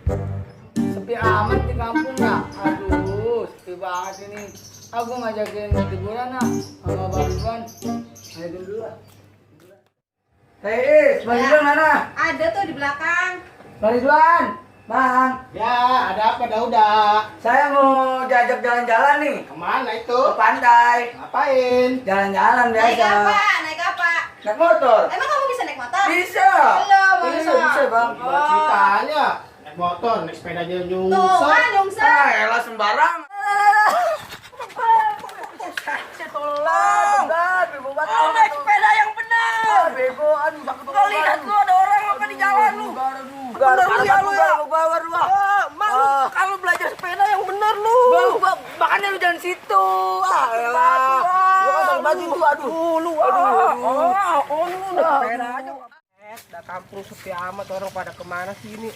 Sepi amat di kampung ya. Aduh, sepi banget ini. Aku ngajakin liburan sama Bang Ridwan. Ayo dulu lah. Hei, Bang Ridwan mana? Ada tuh di belakang. Bang Ridwan, Bang. Ya, ada apa Dauda? Saya mau diajak jalan-jalan nih. Kemana itu? Ke pantai. Ngapain? Jalan-jalan Naik biasa. apa? Naik apa? Naik motor. Emang kamu bisa naik motor? Bisa. Belum, Iya, bisa. bisa Bang. Gimana ceritanya? Naik motor, naik sepeda aja Tuh nyungsep. kan, nyungsep. Ah, elah sembarang. Tolong. Bego banget. Kau naik sepeda yang benar. Bego, aduh, takut Kau lihat lu ada orang apa di jalan lu? Bener lu ya lu ya. Kalau belajar sepeda yang benar lu. Makanya lu jangan situ. Ah, elah. Gua kan salah baju tuh, aduh. Lu sepeda aja. Dah kampung sepi amat, orang pada kemana sih ini,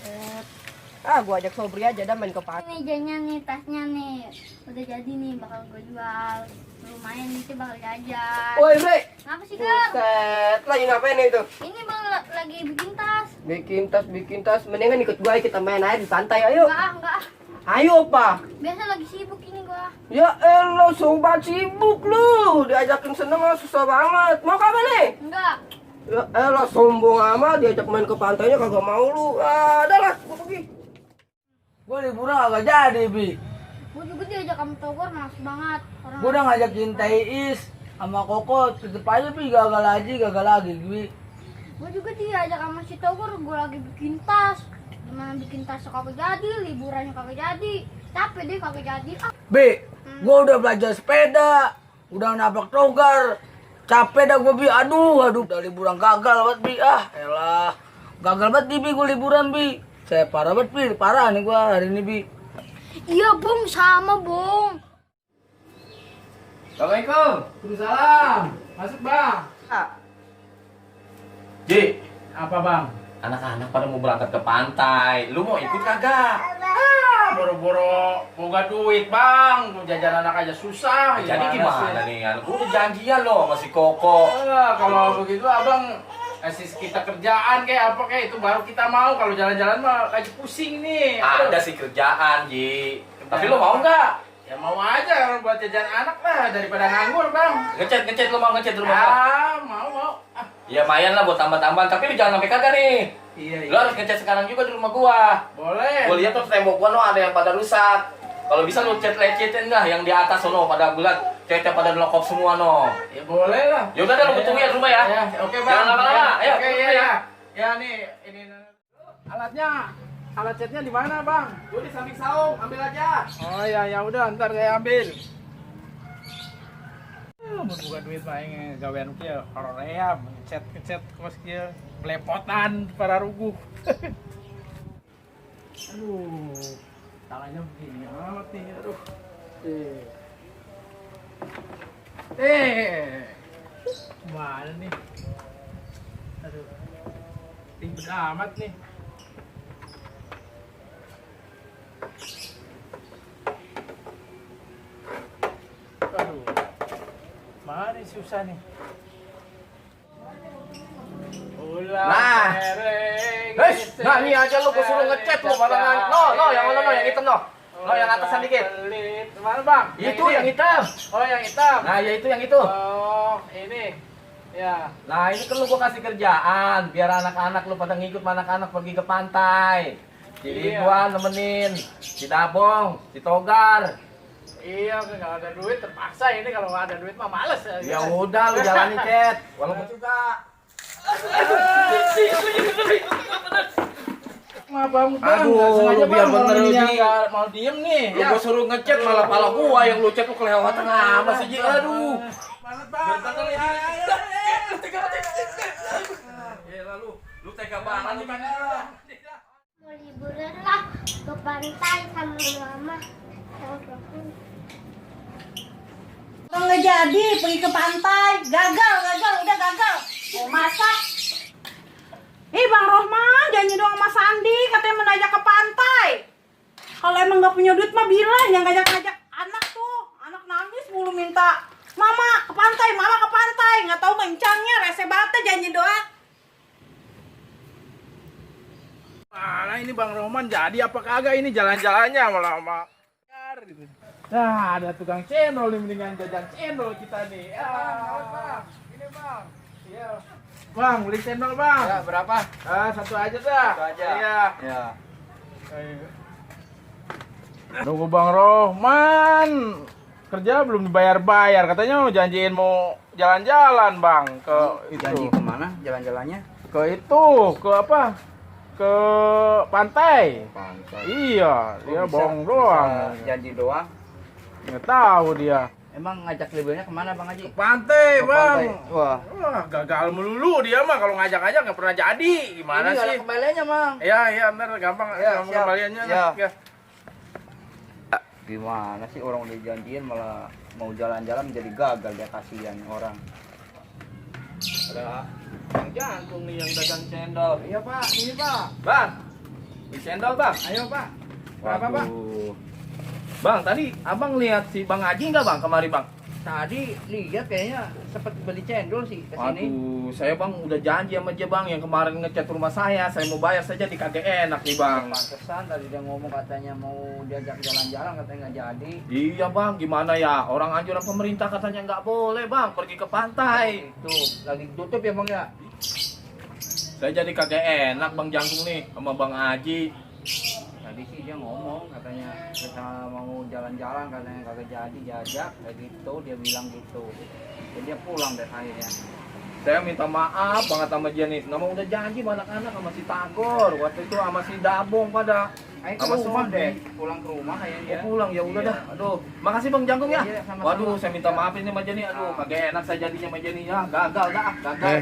gua ajak Sobri aja dah main ke pantai. Ini mejanya nih, tasnya nih, udah jadi nih, bakal gue jual. Lumayan nih, bakal jajan. Woi Bre, Ngapa sih Kang? buset, lagi ngapain nih itu? Ini bang lagi bikin tas. Bikin tas, mendingan ikut gua kita main air di pantai, ayo. Enggak. Ayo Pak. Biasa lagi sibuk ini gua. Ya elah, sobat sibuk lu, diajakin seneng susah banget. Mau kapan nih? Enggak. Ya elah, sombong amat, diajak main ke pantainya kagak mau lu. Dah lah, gua pergi. Gua liburan agak jadi, Bi. Gua juga diajak kamu Togor, males banget. Gua udah ngajakin Iis sama Koko, tetep aja Bi gagal lagi, Bi. Gua juga diajak sama si Togor, gua lagi bikin tas. Gimana bikin tas kagak jadi, liburannya kagak jadi. Capek deh kagak jadi. Bi, gua udah belajar sepeda, udah nabrak togar. Capek dah gua, Bi. Aduh, udah liburan gagal banget, Bi. Ah, elah. Gagal banget nih, Bi, gua liburan, Bi. Saya parah banget, Bi. Parah nih gua hari ini, Bi. Iya Bung, sama Bung. Assalamualaikum. Waalaikumsalam. Masuk, Bang. Ji, Apa, Bang? anak-anak pada mau berangkat ke pantai. Lu mau ikut kagak? Boro-boro boga duit, Bang. Mau jajan anak aja susah. Jadi gimana nih? Anak gua udah janjian loh masih Koko. Kalau begitu Abang kasih kita kerjaan kayak apa kayak itu baru kita mau. Kalau jalan-jalan mah lagi pusing nih. Ada sih kerjaan, Ji. Tapi lu mau nggak? Ya mau aja buat jajan anak lah daripada nganggur, Bang. Ngecet lu mau ngecet rumah gua? Mau. Ya lumayan lah buat tambah-tambahan. Tapi lu jangan sampai kagak nih. Iya. Lu harus ngecet sekarang juga di rumah gua. Boleh. Gua lihat tuh tembok gua no ada yang pada rusak. Kalau bisa lu cat-lecetin dah yang di atas sono pada bulat, catnya pada lokop semua no. Ya boleh lah. Ya udah dah lu tunggu ya di rumah ya. Oke, Bang. Jangan lama-lama. Ayo, Oke, tunggu iya. ya. Ya nih, ini alatnya. Alat catnya di mana, Bang? Gua di samping saung, ambil aja. Oh ya udah ntar saya ambil. Buka duit mah ini gawean kieu Korea ngecet kos kieu belepotan para ruguh. Aduh, tangannya begini amat nih, aduh. Mana nih? Aduh, ribet amat nih. Aduh, mana nih susah nih. Nah. Nah ini aja lu gua suruh ngecet lu mana no yang mana no yang hitam no. No yang atasan dikit. Mana, Bang? Itu yang hitam. Oh, yang hitam. Nah, ya itu yang itu. Oh, ini. Ya. Nah, ini kan lu gua kasih kerjaan biar anak-anak lu pada ngikut sama anak-anak pergi ke pantai. Jadi Iya. gua nemenin si Dabong, si Togar. Iya, kalau ada duit terpaksa ini kalau nggak ada duit mah males Ya udah lu jalanin, Cet. Walaupun juga Bang, Aduh, nggak sengaja, biar Bang, bener orang ini lu, Ji. nggak mau diem nih. lu gua suruh ngecet malah pala gua yang lu cek lu kelewatan amat sih, Ji. Aduh. Banget, Bang. Ya lalu lu tega banget nih. Mau liburan lah ke pantai sama mama. Bang nggak jadi pergi ke pantai, gagal, udah gagal. Mau masak. Bang Rohman, janji doang sama Sandi, katanya mau ngajak ke pantai. Kalau emang nggak punya duit mah bilang, yang ngajak-ngajak anak tuh, anak nangis mulu minta, mama ke pantai, nggak tahu kencangnya, rese banget janji doang. Nah ini Bang Roman jadi apa kagak ini jalan-jalannya malah sama. Nah ada tukang cendol nih, mendingan jajan cendol kita nih. Ya, Bang. Ini Bang. Iya. Bang, beli cendol Bang. Ya, berapa? Satu aja dah. Satu aja. Iya. Ya. Tunggu Bang Rohman. Kerja belum dibayar-bayar. Katanya mau janjiin mau jalan-jalan Bang ke itu. Janji kemana jalan-jalannya? Ke itu, ke apa? Ke pantai. Pantai. Iya, dia bohong doang. Janji doang. Nggak tahu dia. Emang ngajak liburnya kemana Bang Haji? Pantai, Ke Bang. pantai. Wah. Wah, gagal melulu dia mah kalau ngajak-ngajak nggak pernah jadi. Gimana Ini sih? ada kembaliannya, Bang. Iya, ntar gampang Ya, gampang siap. kembaliannya. Ya. Ya. Gimana sih orang udah janjiin malah mau jalan-jalan menjadi gagal, dia kasihan orang. Ada Bang Jantung nih yang dagang cendol. Iya Pak, ini Pak. Bang, beli cendol Bang. Ayo Pak. Berapa, Pak? Waduh. Bang, tadi abang lihat si Bang Haji nggak Bang kemari Bang? Tadi lihat kayaknya sempat beli cendol sih ke sini. Aduh, saya Bang udah janji sama dia Bang yang kemarin ngecat rumah saya mau bayar saja di kagak enak nih Bang. Pantesan tadi dia ngomong katanya mau diajak jalan-jalan katanya nggak jadi. Iya Bang, gimana ya? Orang anjuran pemerintah katanya nggak boleh Bang pergi ke pantai. Itu lagi tutup ya Bang ya. Saya jadi kagak enak Bang Jangkung nih sama Bang Haji. Tadi sih dia ngomong katanya kita mau jalan-jalan katanya kagak jadi diajak kayak gitu, dia bilang gitu. Jadi dia pulang deh akhirnya. Saya minta maaf banget sama dia nih. Nama udah janji sama anak-anak sama si Tagor. Waktu itu sama si Dabong pada. Ayo ke Sama rumah Sudi. deh, pulang ke rumah kayaknya. Oh, pulang ya udah Iya. dah. Aduh, makasih Bang Jangkung ya. Iya, sama-sama. Waduh, saya minta maaf ini sama Jenny. Aduh, kagak enak saya jadinya sama Jenny ya. Gagal dah, gagal.